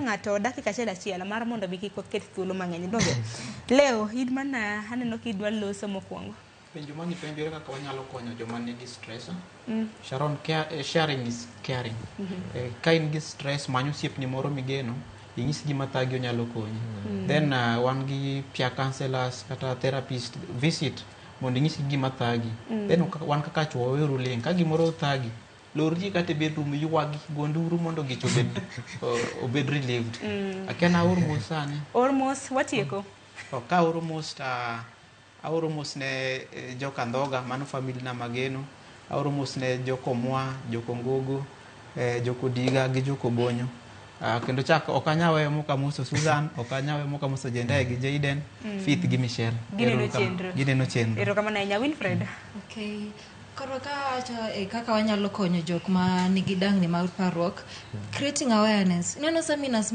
ng'ato dakika achiel achiel mar mondo mi kik waket thuolo mang'eny. Donge? Leo, in mana aneno kidwa loso mokwongo. Penjo mani penjo ere kaka wanyalo konyo joma nigi stress. Sharon, care, sharing is caring. Ka in gi stress, many osiepni moro migeno, inyis gima thagi, onyalo konyi. Then wan gi peer counselors kata therapist, visit mondo inyisgi gima thagi. Then wan kaka chuo, waweuru ling'. Ka gimoro thagi, lor ji kata e bedroom, ywagi, go nduru mondo gich obed relieved. Akia na aor mos sani. Or mos, watieko. To ka aoro mos ta aoro mos ne joka Ndhoga, mano family na mageno. Aoro mos ne jokomwa, jokongogo, jokodiga gi jokobonyo. Kendo chak ok anya weyo mok amoso Susan, ok anya weyo mok amoso Jendai gi Jaden, Faith gi Michelle. Gineno Erokamano. chenro. Gineno chenro. Erokamano ahinya, Winfred. Okay. Koro ka awacho e kaka wanyalo konyo jok ma nigi dangni mar parruok, creating awareness. Ineno seminars.